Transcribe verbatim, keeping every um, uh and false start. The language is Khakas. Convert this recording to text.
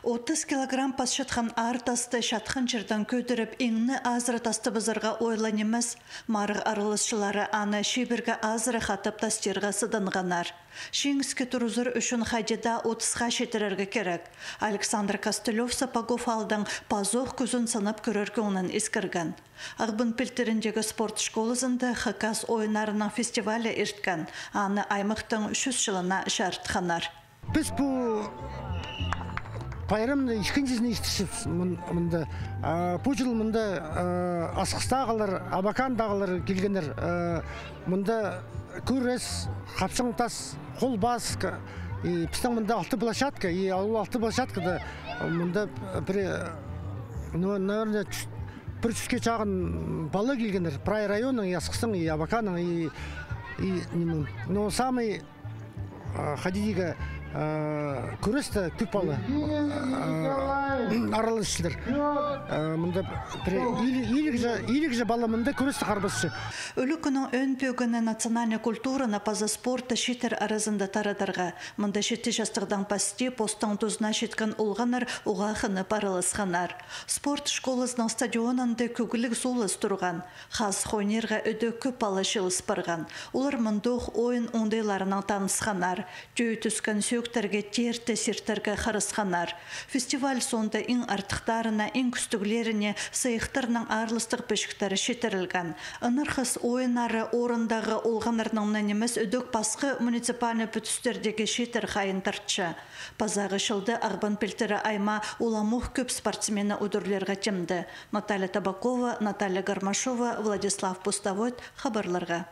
Отыс килограмм пасчатхан аар тасты чатхан чирдең кӧдіріп, иңні азыра тастабызарға ойлаан нимес. Марығ араласчылары аны чибіргі азыра хатап тастирға сыданғаннар. Чиңіске турызар ӱчӱн хайди даа отысха читірерге кирек. Александр Костылёв Сапогов аалдаң пазох кӱзін сынап кӧрер кӧңнін искірген. Ағбан пилтіріндегі спорт школазында Хакас ойыннарының фестивалі ирткен. Аны аймахтың чӱс чылына чарытханнар. Піс пу пайрамны ікінҷізін иртірчебіс мында. А пу чыл мында, а, Асхыстағылар, Абакандағылар килгеннер. А, мында кӱрес, хапсаң тас, холбас, и пістің мында алты площадка, и ол алты площадкада мында пір, ну, наверное, пір чӱске чағын пала килгеннер. Прай районның, и Асхыстың, и Абаканның, и, и ниме. Но самый, а, хайди дее, а, кӱресте кӧп пала, а, араласчалар. А, мында пір илиг, илиг же, илиг же пала мында кӱресте харбасча. Ӱлӱкӱннің ӧӧн пӧгіні национальный культураны паза спортты чииттер аразында тарадарға. Мында читі частығдаң пасти постың тузына читкен олғаннар уғаа хынып араласханнар. Спорт школазының стадионында кӧгліг сулас турған. Хазых ойнирға ідӧк кӧп пала чыылыс парған. Олар мындох ойын оңдайларынаң танысханнар. Тӧӧй тӱскен сӧӧктерге теерте сиртерге харасханнар. Фестиваль соонда иң артыхтарына, иң кӱстіглеріне сыйыхтарның аарластығ пічіктері читірілген. Ынархас ойыннары орындағы олғаннарның на нимес, ідӧк пасха муниципальный пӱдістердегі чииттер хайиин тартча. Пазағы чылда Ағбан пилтірі аймаа уламох кӧп спортсменні удурлирға тимде. Наталья Табакова, Наталья Гармашова, Владислав Пустовойть, хабарларға.